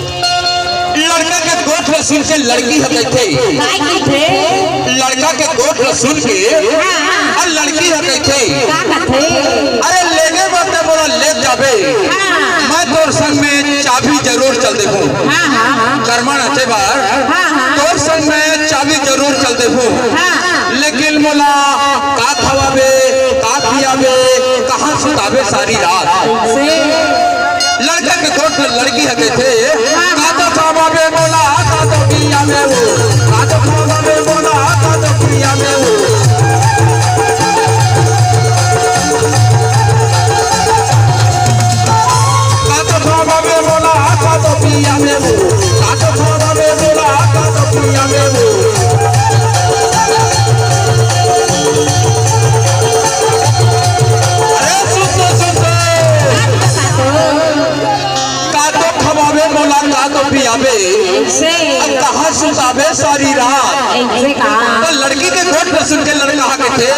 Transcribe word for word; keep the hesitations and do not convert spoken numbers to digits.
लड़का के गोठ ल सुन के लड़की ह कहिथे। काय कहिथे? लड़का के गोठ ल सुन के हाँ। अउ लड़की ह कहिथे। का कहिथे? अरे लेगे बर ते मोला ले जाबे। हाँ। मैं तोर संग में चाभी जरूर चल देहूँ। हाँ, हाँ, हाँ। करमा नाचे बर हाँ, हाँ। तोर संग में चाभी जरूर चल देहूँ। हाँ। लेकिन मोला का खवाबे, का पियाबे, कहाँ सुताबे सारी रात। से लड़का के गोठ ल लड़की ह कहिथे, हाँ, "का तो खवाबे मोला, का तो पियाबे वो, का तो खवाबे मोला, का तो पियाबे वो।" का तो खवाबे मोला, का तो पियाबे वो, का तो खवाबे मोला, का तो पियाबे वो। अरे सुन तो, सुन तो। का तो खवाबे मोला, का तो पियाबे। से अब कहाँ सुताबे सारी रात। ऐसे का? त लड़की के गोठ ल सुन के लड़का ह कहिथे,